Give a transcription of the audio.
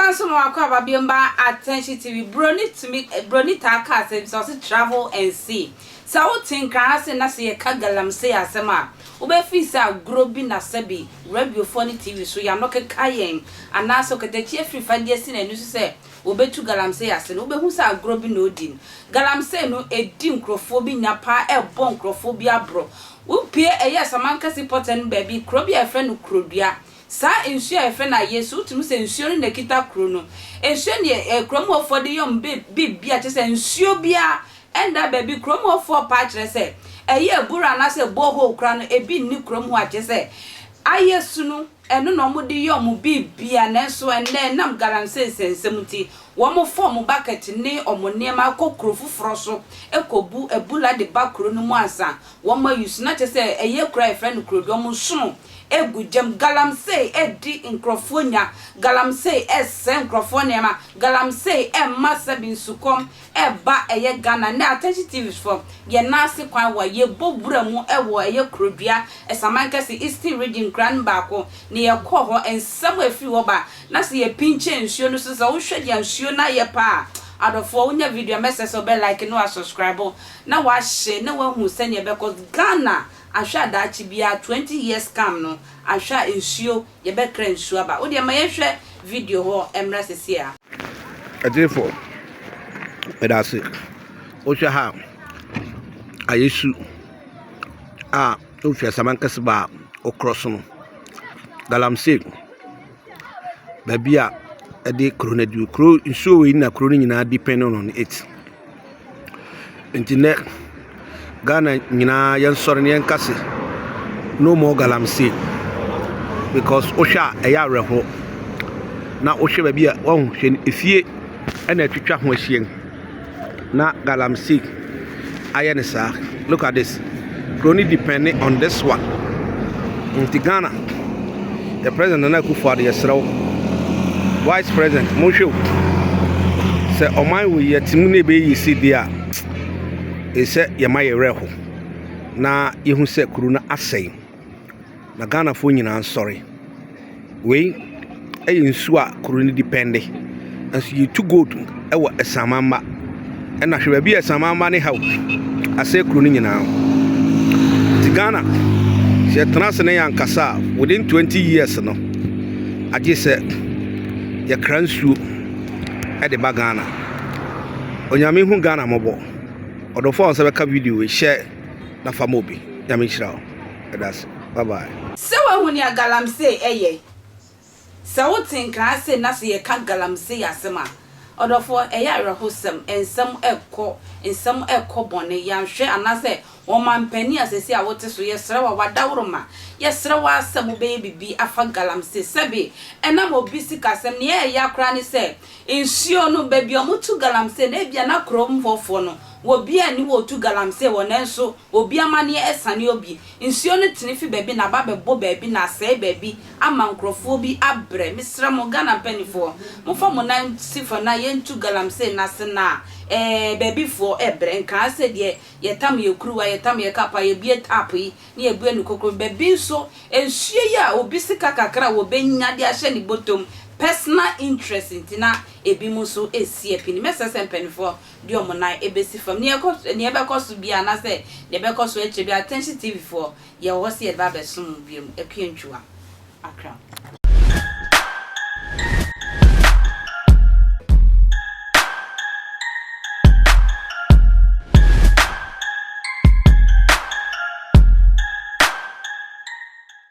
Mensan nso ma wakɔ aba bio mba Attention TV. Broni tumi broni taa ka asɛm bi sɛ ɔse travel and see. Sɛ wote Nkran ha sei na sɛ yɛka galamsey asɛm a, wobɛfeel sɛ agorɔ bi na sɛbi radiofoɔ ne TV so yɛano keka yɛn anaasɛ ɔkatakyie afiri fa de asi n'ani so sɛ wɔbɛtu galamsey ase no, wobɛhu sɛ agorɔ bi na ɔdi no. Galamsey no ɛdi nkurɔfoɔ bi nya paa, ɛbɔ nkurɔfoɔ bi aborɔ. Wopue ɛyɛ Samankɛse pɔtɛ no baabi, kuro bi a yɛfrɛ no Kurodua. Saa nsuo a yɛfrɛ no Ayesu, wotumi hu sɛ nsuo no na ɛkita kuro no. Nsuo no yɛ kurom hɔfoɔ de yɛ wɔn biribi a kyerɛ sɛ nsuo biara ɛnda baabi. Kurom hɔfoɔ paa kyerɛ sɛ ɛyɛ abura anaasɛ borehole koraa no ebi nni kurom hɔ a kyerɛ sɛ Ayesu no ɛno na wɔde yɛ wɔn biribiara nanso ɛnnɛ ɛnam galamsey nsɛnsɛm nti wɔfa wɔn bucket ne wɔn nneɛma kɔ kuro foforɔ so kɔbu abura de ba kuro no mu ansa wɔn ayi so na kyerɛ sɛ ɛyɛ kuro a yɛfrɛ no Kurodua wɔn nsono gu gyam. Galamsey redi nkurɔfoɔ nya, galamsey resɛe nkurɔfoɔ nneɛma, galamsey rema sɛbi nsukɔm reba ɛyɛ Ghana. Nnɛ Attention TV foɔ yɛn nan ase kwan wa, yɛbɔ wura mu wɔ ɛyɛ Kurodua, Saman Kɛse, Eastern Region nkura no baako na yɛkɔɔ hɔ, nsɛm a ɛfiri hɔ ba na sɛ yɛpinkyɛn nsuo no so sɛ wohwɛ deɛ nsuo no ayɛ paa a, adɔfoɔ wonya video a mɛsrɛ sɛ wobɛ like na wa subscribe na wahyɛ na wahu sɛdeɛ ɛbɛkɔ. Ghana Ahwɛ a daakye biara 20 years come no ahwɛ a nsuo yɛbɛkra nsuo aba wodeɛ ma yɛnhwɛ video hɔ mmra sesie a. Atiefo, meda ase. Wohwɛ ha a, ayɛ su a wofi Asamankɛse ba a wokorɔ so no. Galamsey, baabi a ɛde kuro no adu. Kuro nsuo wei na kuro no nyinaa depend on it. Nti nnɛ Ghana nyinaa yɛnsɔre na yɛnka se no more galamsey because wohwɛ a ɛyɛ awerɛhoɔ. Na wohwɛ baabi a wahu hwɛ efie ɛna atwitwa ho ahyia yi na galamsey ayɛ no saa. Look at this. Kuro no depend on this one. Nti Ghana yɛ president Nana Akufo-Addo yɛsrɛ wo. Vice president monhwɛ o. Sɛ ɔman wei yɛte mu na ɛbɛyɛ yie sei deɛ a ɛsɛ yɛma yɛ werɛ ho na yɛhu sɛ kuro no asɛe. Na Ghanafoɔ nyinaa nsɔre. Wei yɛ nsuo a kuro no depend. Nso yɛtu gold wɔ Asamamba. Ɛna hwɛ baabi a Asamamba ne ha o. Asɛe kuro no nyinaa. Nti Ghana, sɛ yɛtena ase na yɛankasa a, within 20 years no, agye sɛ yɛkra nsuo de ba Ghana. Onyame hu Ghana mmɔbɔ. Ɔdɔfoɔ a wo nsa bɛka video wei, share na fa ma obi. Nyame nhyira wo. Ɛda ase. Bye bye. Sɛ woahu nea galamsey yɛ? Sɛ wote Nkran ase na sɛ yɛka galamsey asɛm a, ɔdɔfoɔ, ɛyɛ awerɛhosɛm, nsɛm rekɔ, nsɛm rekɔ bɔne, yɛanhwɛ anaasɛ ɔmanpanin a seesei a wote so, yɛsrɛ wo a, w'adaworoma, yɛsrɛ wo ara sɛ mobɛyɛ biribi afa galamsey, sɛbe ɛnam obi sikasɛm, nea ɛyɛ koraa ne sɛ, nsuo no, baabi a wɔtu galamsey no, ebia na kurom hɔfoɔ no, obiara nni hɔ a ɔtu galamsey wɔ, nanso Obi amaneɛ asiane obi. Nsuo no tene fi baabi na aba abɛbɔ baabi na asɛe baabi ama nkorɔfoɔ bi abrɛ. Mesrɛ mo Ghana mpaninfoɔ, momfa mo nan nsi fam na yɛntu galamsey no ase na ɛɛ baabifoɔ ɛbrɛ. Nkaa sɛ deɛ yɛtam yɛ kuruwa, yɛtam yɛ cup a yɛbue tap yi na yɛbue no kokro. Baabi nso nsuo yi a obi sika kakra a wɔbɛnya de ahyɛ ne bɔtɔm, personal interest nti na ebinom nso ɛresi apini. Mɛsrɛ sɛ mpaninfoɔ de wɔn nan bɛsi fam. Nea ɛkɔ, nea ɛbɛkɔ so biara anaasɛ nea ɛbɛkɔ so akyire biara, Attention TV foɔ, yɛwɔ hɔ sɛ yɛde ba abɛsom mo bio. Akua Ntwiwa, Accra.